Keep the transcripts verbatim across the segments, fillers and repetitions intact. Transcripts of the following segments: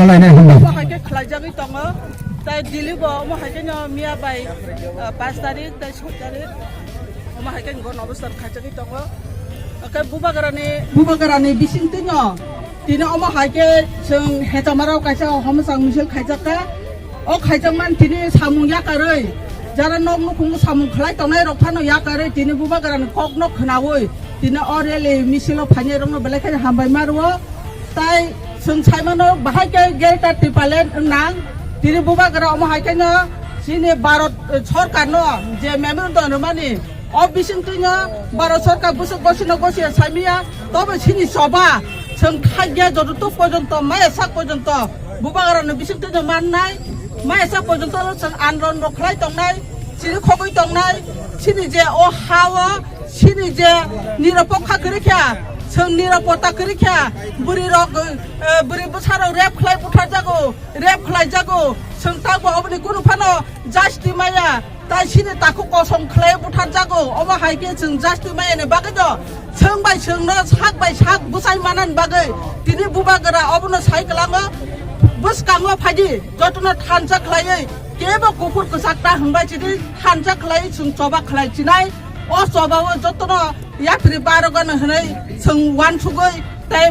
Lainai hwnwi. Omo hai khe khlaijagwi tongo. Tai Delhi bo omo hai khe no miya bai, ah, pash tarik tai soi tarik. Omo hai khe gwn obostan khaijagwi tongo. Oke bubagrani, bubagrani bisingtwi no tini omo hai khe chwng hechamarok kaisa homosang misil khaijakha. O khaijakmani tini samung yakarwi, jara nok nukhungo samung khlai tongnai rok phano yakarwi tini bubagrani kokno khwnawi tini o rally misilo phainai rokno belai kheno hambai ma rwo. Tai chwng saimano bahai khe Greater Tipraland wngnang. Tini bubagra omo hai kheno chini Bharat, eh, sorkarno je memorandum rwmani, o bisingtwino Bharat sorkar bwswk gosino gosia saimaya, tobo chini choba chwng khakya joto tuk porjonto, maya sak porjonto bubagrano bisingtwino mannai, maya sak porjonto chwng andolon rok khlai tongnai, chiri khogwi tongnai, chini je o ha-o chini je nirapokha kwrwi kha, chwng nirapota kwrwi kha, bwrwi rok, eh, bwrwi bwsa rok rape khlai butharjago, rape khlaijago, chwng tangbo oboni kunu phano justice maya, tai chini takhuk kosom khlai butharjago, omo hai khe chwng justice maya ni bagwi no chwng bai chwng no sak bai sak bwsai manani bagwi tini bubagra obono sai kwlango, bwskango phaidi jotono thansa khlaiwi kebo kuphur kwchak ta hwnbai chini thansa khlai chwng choba khlai chinai. O choba o jotono yapri baro gana hwnwi chwng uansugwi tei,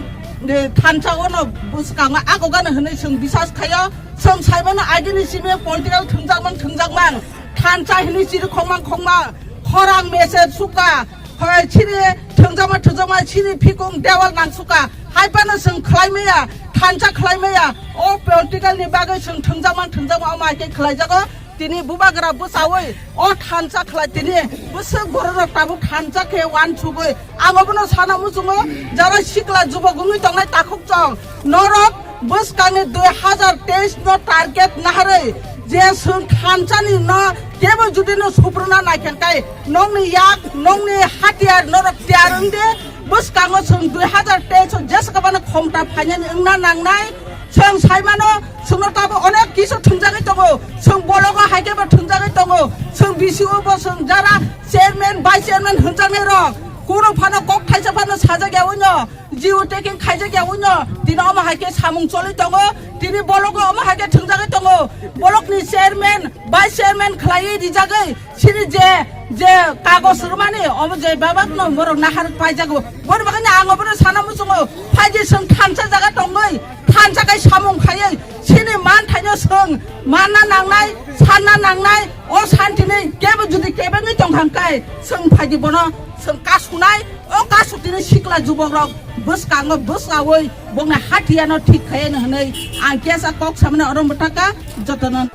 e, thansa ono bwskango ago gana hwnwi chwng bisas khaio. Chwng saimano agini simi political thwngjakmang thwngjakmang thansa hwnwi chiri khongmang khongma khorang mese suka. Hoi chini thwngjakma thwngjakma chini phikung dewal nang suka. Hai phano chwng khlai maya, thansa khlai maya. O political ni bagwi chwng thwngjakmang thwngjakma omo hai khe khlaijago. Tini bubagra bwchawi o thansa khlai tini bwswk bororok tabuk thansa khe uansugwi ang obono sana muchungo, jara sikla jubok wngwi tongnai takhuk chong norok bwskangni dui hazar teis no target naharwi je chwng thansani no kebo judi no supruna naikha khe nokni yak nokni hatiyar norok tiyar wngdi. Bwskango chwng dui hazar teis o jesakabano khomta phainani wngna nangnai. Chwng saimano, chwngno tabo onek kisu thwngjagwi tongo. Chwng bologo hai khe bo thwngjagwi tongo. Chwng B C O bo chwng jara chairman, vice chairman hwnjaknai rok. Kunu phano kok thaisa phano sajak ya uino, geo taking khaijak ya uino. Tini omo hai khe samung choli tongo. Tini bologo omo hai khe thwngjagwi tongo. Bolokni chairman, vice chairman khlaiwi rijagwi. Chini je, je kagos rwmani, omo je babak no borok nahar paijago. Boni bagwi no ang obono sana muchungo, phaidi chwng thansa jaga tongwi, thansa kai samung khaiwi, chini manthaino chwng manna nangnai, sanna nangnai, o santini kebo judi kebengwi tongkha hwnkhe, chwng phaidi bono chwng kasunai, o kasu tini sikla jubokrok bwskango bwskanwi bongni hatiyano thik khaiya hwnwi ang kesa kok samani oro mwthaka jotono.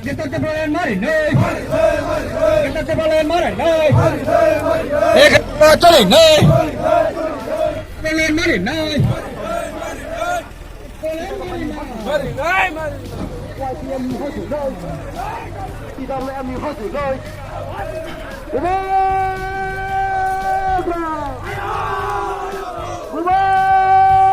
Kita Tipraland mari noi. Kita Tipraland mari noi. Ek chale noi. Tipraland mari noi. Mari noi, mari noi. Bubagra! Bubagra!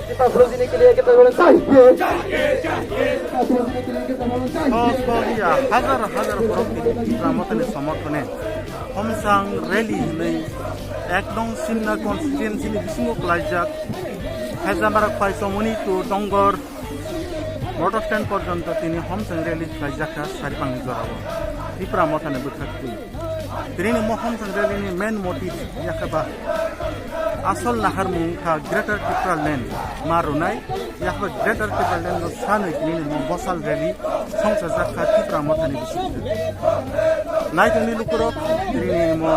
Kita Frozen ke liye kita Frozen chahiye. Kita Frozen ke liye kita Frozen chahiye. Sosiya hajar hajar borok tini Tipra Mothani somorthone Homsang rally hinwi ekdom Simna constituency ni bisingo klaijak. Hezamara Khwaichomoni to Dongor motor stand porjonto tini Homsang rally khlaijakha Saripangni jorao Tipra Mothani bwkhaktwi. Tini ni mo Homsang rally ni main motive yakha ba asol naharmung kha Greater Tipraland ma rwnai, yakha Greater Tipraland no sanwi tini ni mo bosal rally songchajakha Tipra Mothani bisingtwi. Naitungni lukurok tini ni mo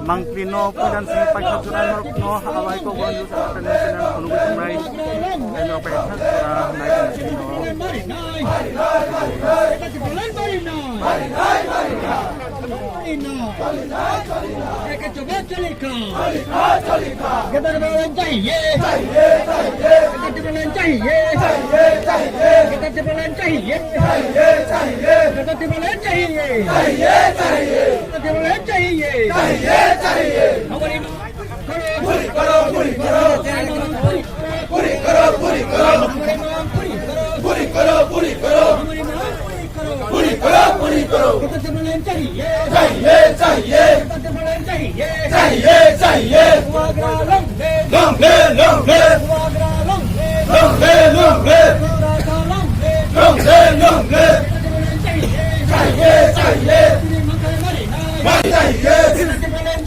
Mangpli no puilan sini paikha jora norok no habai ko bon yusa ka tene tene kono ko tunai. Ai no paikha jora nai sini no. चाहिए, चाहिए। चाहिए, चाहिए। चाहिए, चाहिए। हमारी मांग पूरी करो। पूरी करो, पूरी करो। पूरी करो, पूरी करो। हमारी मांग पूरी करो। पूरी करो, पूरी करो। हमारी मांग पूरी करो। पूरी करो, पूरी करो। गणतंत्र प्रणाम चाहिए। चाहिए, चाहिए। गणतंत्र प्रणाम चाहिए। चाहिए, चाहिए।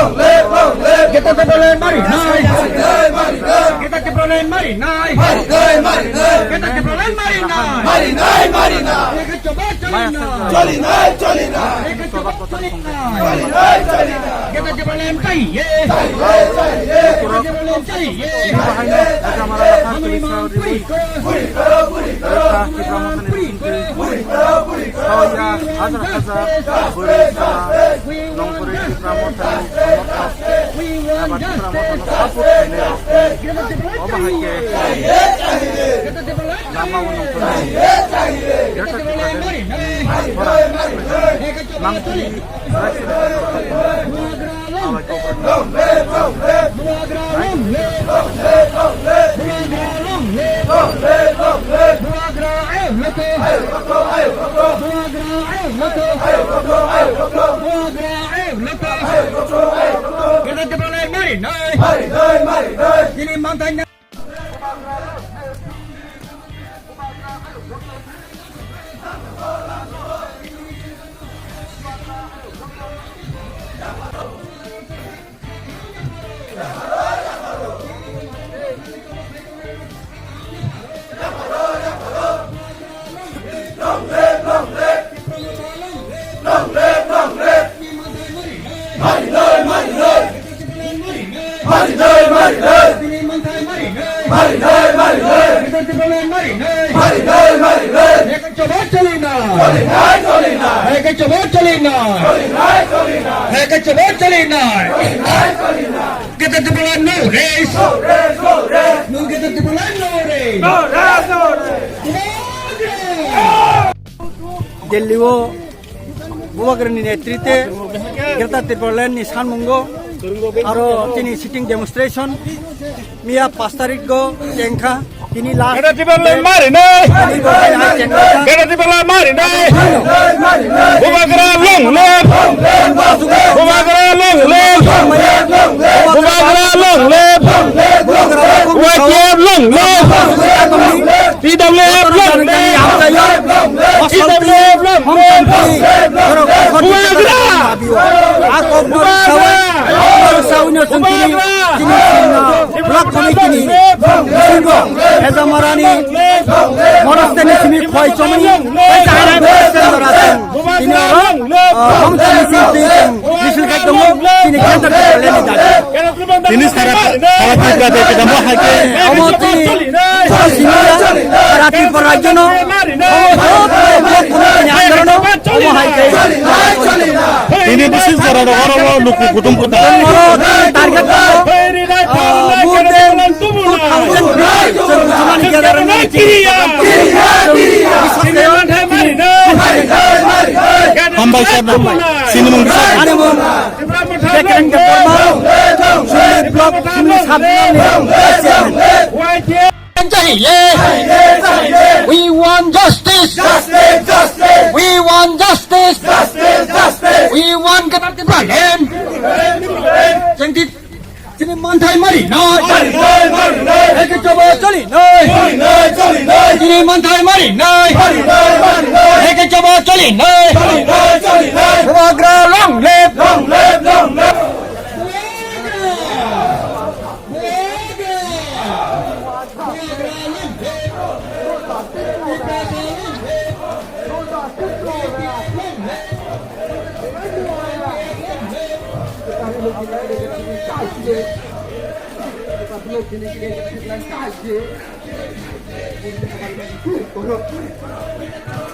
Long live, long live. Greater Tipraland mari nai. Mari nai, mari nai. Greater Tipraland mari nai. Mari nai, mari nai. Greater Tipraland mari nai. Mari nai, mari nai. Eke choba choli nai. Choli nai, choli nai. Eke choba choli nai. Choli nai, choli nai. Greater Tipraland chahiye. Chahiye, chahiye. Greater Tipraland chahiye. Hamari mang puri ko. Puri karo, puri karo. Puri karo, puri karo. Hajar hajar bwrwi chwla nongkhorwi Tipra Mothani eba Tipra Mothano support khainai rok. Obo hai khe lama o nongkhorwi Greater Tipraland ni khorang mangpili. Bubagra long live, long live. Bubagra long live, long live, long live. Bubagra long live, long live, long live. Bubagra ayo loco. Ayo loco, ayo loco. Bubagra ayo loco. Ayo loco, ayo loco. Bubagra ayo loco. Ayo loco, ayo loco. Greater Tipraland mari nai. Mari nai, mari nai. Chini manthai nai. Long live, long live. Long live, long live. Mari nai, mari nai. Mari nai, mari nai. Mari nai, mari nai. Mari nai, mari nai. Eke choba choli nai. Choli nai, choli nai. Eke choba choli nai. Choli nai, choli nai. Eke choba choli nai. Choli nai, choli nai. Greater Tipraland no rest. No rest, no rest. No Greater Tipraland no rest. No rest, no rest. Delhi o Bubagra ni netrite Greater Tipraland ni sanmungo aro chini sitting demonstration miya pash tarik go chengkha. Tini last. Greater Tipraland mari nai. Tini bo hai hai chengkha. Greater Tipraland mari nai. Bubagra long live. Bubagra long live. Bubagra long live. Y T F long live. T W F long live. T W F long live. Bubagra. Bubagra. Block committee ni bisingo Hejamarani monastery ni simi khoi chomani tei chahrai monastery ni dora chwng tini oro, ah, hom chini sing twi chwng misil khai tongo, chini Greater Tipraland ni dabi. Tini sara, sara Tripura de kita mo hai ke. Omo chini simi ya, sara Tripura rajyo no, omo block committee ni under no, omo hai ke. Tini bisis jora ro oro luku kutung kuta. Target ko, ah, more than two thousand people. Chwng Musulman gather ni chini. Hambai sir, sini mung sir. Ani mung Bekreng Debbarma, Sumli block, Sumli sub block ni chahiye. We want justice. Justice, justice. We want justice. Justice, justice. We want Greater Tipraland. Chengti, chini manthai mari nai. Mari nai, mari nai. Eke choba choli nai. Mari nai, choli nai. Chini manthai mari nai. Mari nai, mari nai. Eke choba choli nai. Choli nai, choli nai. Bubagra long live. Long live, long live.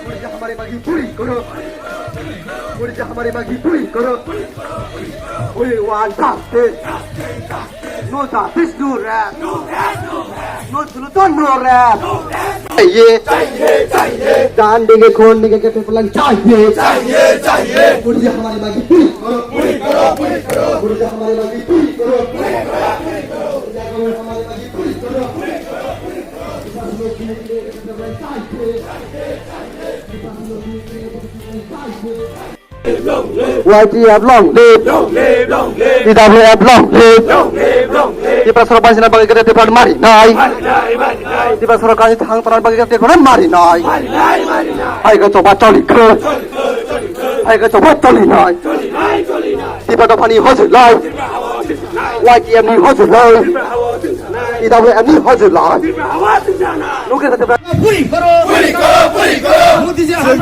Murja hamari magi puri karo. Murja hamari magi puri karo. We want justice. No justice, no rest. No solution, no rest. Chahiye. Chahiye, chahiye. Jaan denge, khoon denge, Greater Tipraland chahiye. Chahiye, chahiye. Murja hamari magi puri karo. Puri karo, puri karo. Murja hamari Y T F long live. T W F long live. Tiprasa rok baisina bagwi kete Tiprasa mari nai. Tiprasa rok kani thang tona bagwi kete Tiprasa mari nai. Hai ka choba choli kho. Hai ka choba choli nai. Tiprasa dophani hojir lai. Y T F ni hojir lai. T W F ni hojir lai. Nukhe kete Puri koro, puri koro, puri koro. Modi ji hamra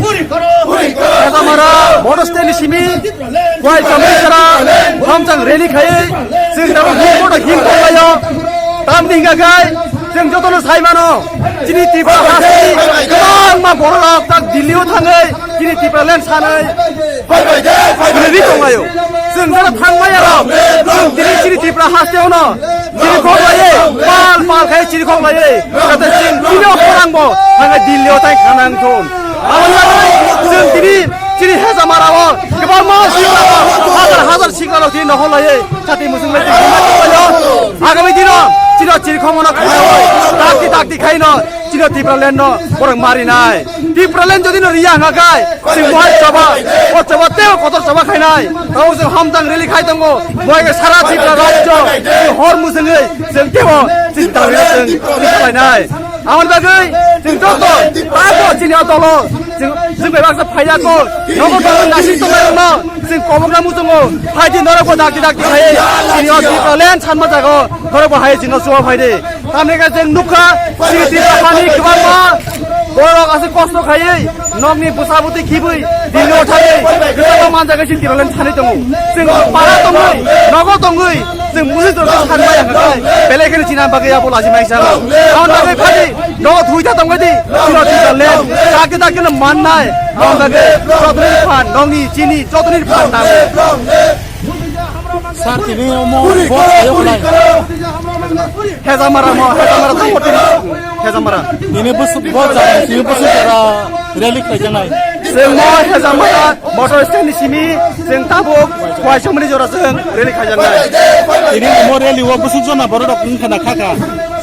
puri koro, puri koro. Katamara, Motor Stand ni simi, Kuai Chamrishara, Hamchang rally khai, chwng tamo him koto him khlaio. Tamni hingka khai, chwng jotono sai mano, chini Tripura hasteni kwbangma bororok tak Delhi o thangwi, chini Tipraland sanwi, Phai bai de, phai bai de. Rally tonglaio. Chwng jara thangmaya rok, chwng tini chini Tripura haste ono, chini khok laiwi, pal pal khai chini khok laiwi. Jate chwng chini o khorang bo, thangwi Delhi o thai khanang thun. Aboni bagwi chwng tini chini hejamara o, kwbangma sikla o, hazar hazar sikla rok tini nohor laiwi, chati muchung lai tini hima tonglaio. Agami dino, chini o chini khok mano khanai, dakti dakti khaino, chini o Tipraland no, borok marinai. Tipraland jodi no riya hwnga khai, chwng bo hai choba, o choba tei o kotor choba khainai. Tabuk chwng Hamchang rally khai tongo, bo hai khe sara Tripura rajyo, chwng hor muchungwi, chwng teibo, chwng tangwi chwng khlainai. Aboni bagwi, chwng joto, abo chini o dolo, chwng, chwng bai baksa phaiya kho, nogo tongo nasing tongnai rokno, chwng kobokna muchungo, hai di norok bo dakti dakti khai, chini o Tipraland sanma jago, norok bo hai chini o chuba phai di. Tamni khe chwng nukha, chini Tripura hani kwbangma borok aswk kosto khaiwi, nokni bwsa bwtwi khibwi, Delhi o thangwi, kwbangma manjagwi chini Tipraland sanwi tongo. Chwng para tongwi, nogo tongwi, chwng musi tongwi sanmaya hwnkhe, belai kheno chini bagwi abo lajimaisa. Aboni bagwi phadi, nogo thwi ta tongwi di, chini Tipraland, dakti dakti no mannai, aboni bagwi jotoni phan, nokni chini jotoni phan nango. Sir, tini omo bo ayo khlai. Hejamara mo, hejamara tamo tini. Hejamara. Tini bus, bo jara, tini bus jara rally khlai janai. Chwng mo hejamara motor stand ni simi, chwng tabuk Kuai Chamrishara chwng rally khlai janai. Tini omo rally o bus jona borok rok wngkha na khaka.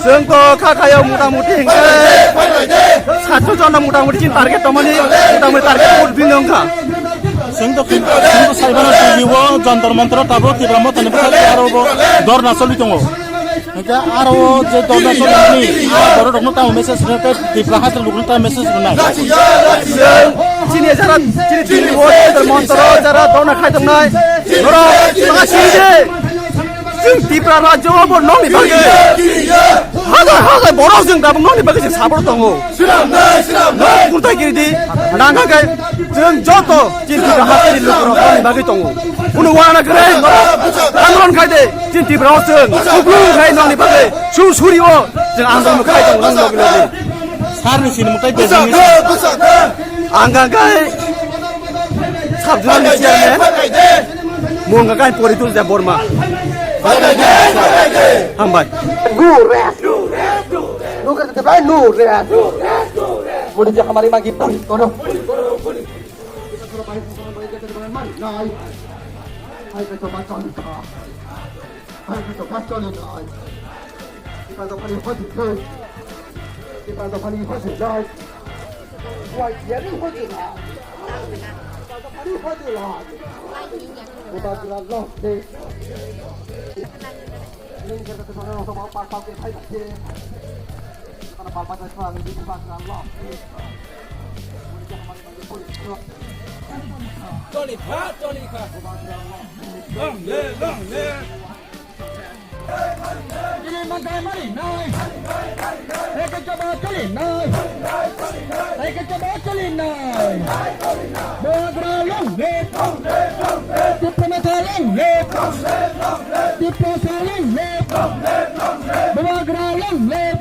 Chwng to khaka yo mota moti hingke. Satso jona mota moti chin target tomani, mota moti target pur bin wngkha. Chwng to, chwng to saibana Delhi o Jantar Mantar o tabuk Tipra Motha ni bwkhak aro bo dorna choli tongo. Hingke aro o je dorna choli ni, a borok rokno tamo message rwnai tei Tipra Hachal rokno tamo message rwnai. Chini jara, chini Delhi o Jantar Mantar o jara dorna khai tongnai. Norok tama sini de. Chwng Tipra rajyo o bo nokni bagwi. Hazar hazar borok chwng tabuk nokni bagwi chwng support tongo. Swnamnai, swnamnai. Norok kurtai kiri di, nangkha khe chwng joto chini Tipra hasteni lukurok nokni bagwi tongo. Kunu wana kwrwi norok andolon khai de, chini Tipra o chwng kuplung khai nokni bagwi sur suri o chwng andolon khai tongo nokni bagwi. Sir ni sinimung tai bejang ni. Ang kha khe sub zonal ni chairman. Mung kha khe Poritul Debbarma. Hambai. No rest. No rest. No rest. Modi ji hamari magi puri kono. Hai ka to ba chon ka. Hai ka to ba chon ka. Ipa to pani hoti kai. Ipa to pani hoti kai. Wai ya ni hoti la. Ipa to pani hoti la. Ipa to la lo de. Ini kita to mana to pa pa ke thai ke. Mana pa pa ke thai ke pa pa la. Choli kha, choli kha. Long live, long live. Chini manthai mari nai. Eke chaba choli nai. Eke chaba choli nai. Bubagra long live. Tipra Motha long live. Tiprasa long live. Bubagra long live.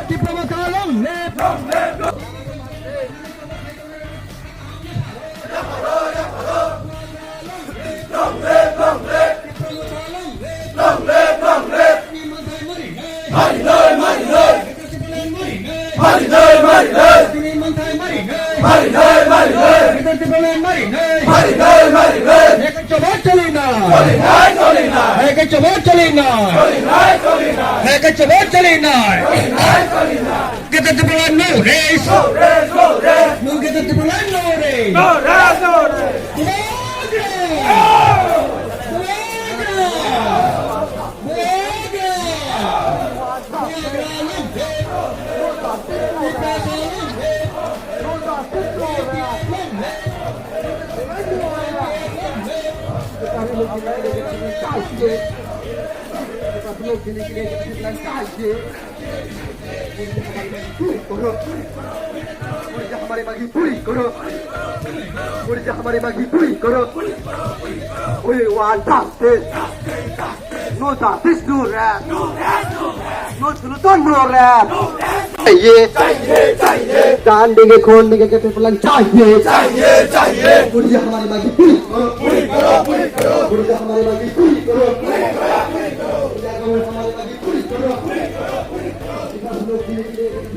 Tipra Motha long live. Chobot choli nai. Hai ke chobot choli nai. Hai ke chobot choli nai. Kete Tripura no rest. Nung kete Tripura no rest. Bubagra. Bubagra. Bubagra. Bubagra lungkhe. Bubagra lungkhe. पूरी जहां हमारी मांगी पूरी करो। पूरी जहां हमारी मांगी पूरी करो। We want justice. No justice, no rest. No solution, no rest. ये जान देंगे, खून देंगे, के पेपरलाइन चाहिए। चाहिए, चाहिए। पूरी हमारी मांगी पूरी करो। पूरी करो, पूरी करो। पूरी हमारी मांगी पूरी करो। पूरी करो, पूरी करो। पूरी हमारी मांगी पूरी करो। पूरी करो, पूरी करो।